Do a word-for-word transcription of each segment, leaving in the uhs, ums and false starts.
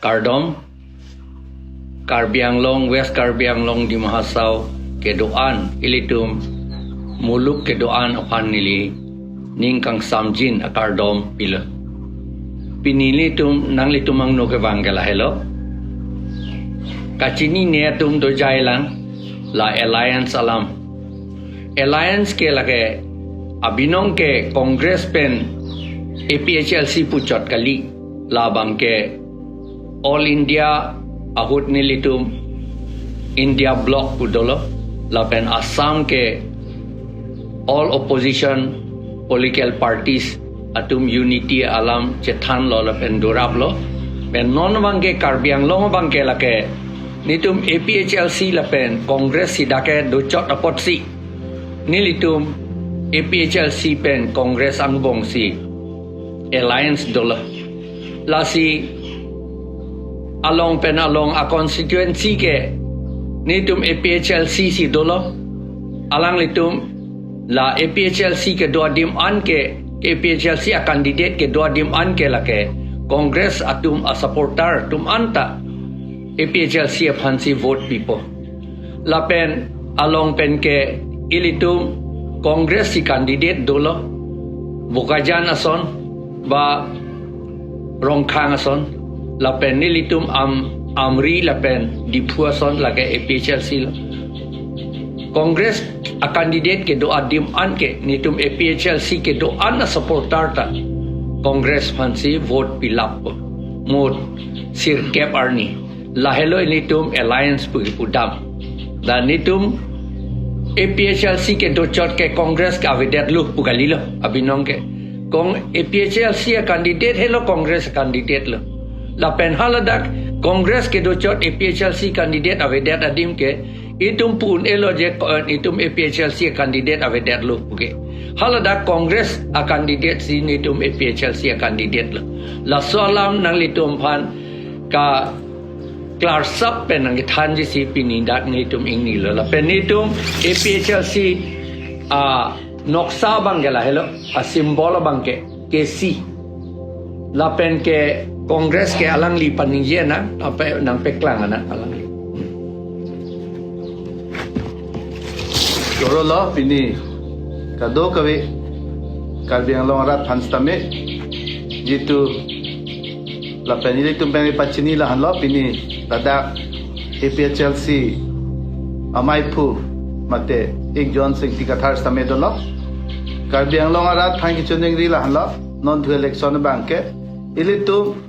Kardom, Karbi Anglong, West Karbi Anglong, Dima Hasao kedo-an, ilitum muluk kedo-an aphan neli ning kangsamjin akardom pilo. Pini nelitum, nanglitum angno kevang ke lahelo. Kachinine atum dojailang, la alliance alam. Alliance ke lake abinong ke Congress pen A P H L C puchot kali, labang ke All India ahut nelitum India Bloc pu dolo, lapen Assam ke all opposition political parties atum unity alam chethanlo lapen doraplo. Pen non abang ke Karbi Anglong abang ke lake nelitum A P H L C lapen Congress si dak kedochot apotsi nelitum A P H L C pen Congress angbongsi alliance dolo. Lasi along pen along a constituency ke nelitum A P H L C si dolo. Alanglitum la A P H L C kedo adim an ke, A P H L C a candidate kedo adim an ke lake Congress atum a supporter atum anta A P H L C aphansi vote pipo. Lapen along pen ke ilitum Congress si candidate dolo, Bokajan ason ba Rongkhang ason, lapen nelitum Am Amri lapen Diphu ason lake A P H L C lo. Congress a candidate kedo adim an ke nelitum A P H L C kedo-an a supporter ta Congress aphansi vote pilappo. Mo sirkep arni. Lahelo nelitum alliance pu kipudam. Dan nelitum A P H L C kedochot ke Congress ke avedetlo pu kalilo abinong ke. Kong A P H L C a candidate helo Congress a candidate lo. Lapen haladak Congress kedochot A P H L C candidate avedet adim ke itum pu un-elo je ko-, itum A P H L C a candidate avedetlo pu ke. Haladak Congress a candidate si nelitum A P H L C a candidate lo. Laso alam nanglitum aphan ka klarsap pen nangkethanji si pini dak nelitum ingnilo. Lapen nelitum A P H L C a noksa abang ke lahelo, a symbol abang ke K C. Lapen ke Congress ke alangli paningje nang, apa nangpeklang nang alangli. Chorolo pini kadokave Karbi Anglong arat aphan sitame, jitu lapen ilitum pen pachini lahenlo pini ladak A P H L C amaiphu mate Ekjonsing Ingti Kathar sitame dolo. Karbi Anglong arat aphan kachiningri lahenlo, non thu election abang ke ilitum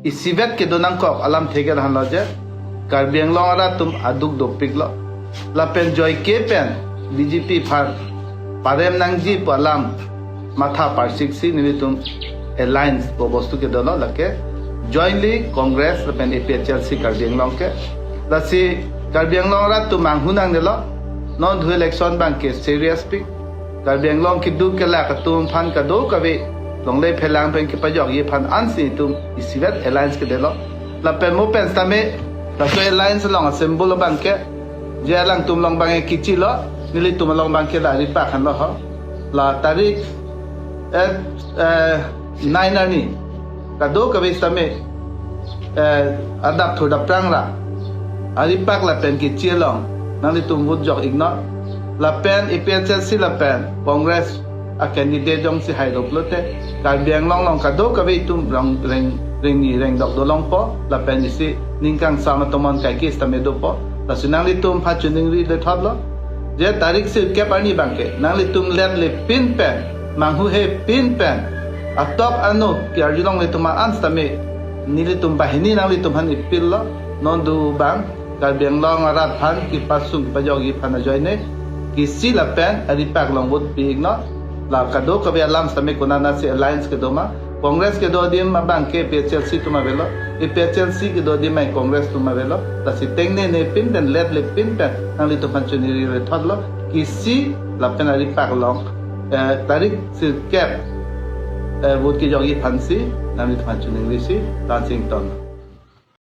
isivet kedo nangkok alamthe ke lahenlo je Karbi Anglong arat atum aduk dopiklo. Lapen joike pen B J P aphan parem nangji pu alam matha parsiksi nelitum alliance pu bostu ke dolo, lake jointly Congress lapen A P H L C Karbi Anglong ke. Lasi Karbi Anglong arat atum manghu nangnelo, non thu election abang ke serious pik. Karbi Anglong keduk kelak atum aphan kadokave longle phelang pen kepajokji aphan ansi itum isivet alliance kedelo. Lapen mo pen sitame laso alliance along a symbol abang ke je alangtum along abang ke kechilo, nelitum along abang ke la ripak henlo ho. La tarik eh, eh, nine arni kadokave sitame, eh, adap thur daprang ra aripak lapen kechi along nanglitum vote jok-iknon. Lapen A P H L C lapen Congress a candidate jongsi hairop lote Karbi Anglong along kadokave itum rong reng rengni rengdok dolongpo, lapen isi ning kangsam atomon kaike sitame dopo. Lasi nanglitum aphan chiningri lethotlo je tarik sirkep arni abang ke nanglitum letle pin pen, manghuhe pin pen, atok anu ke arjulongle atum an sitame nelitum banghini nanglitum aphan ipillo, non thu abang Karbi Anglong arat aphan kepasung kepajokji aphan ajoine K C lapen aripak along vote pi-iknon. La kadokave alam sitame konatsi alliance kedo ma, Congress kedo adim abang ke A P H L C atum avelo, A P H L C kedo adim ai Congress atum avelo. Lasi tengnene pin pen letle pin pen nanglitum aphan chiningri lethotlo, K C lapen aripak along, eh, tarik sirkep, eh, vote kejokji aphansi nanglitum aphan chiningrisi, dancing ton.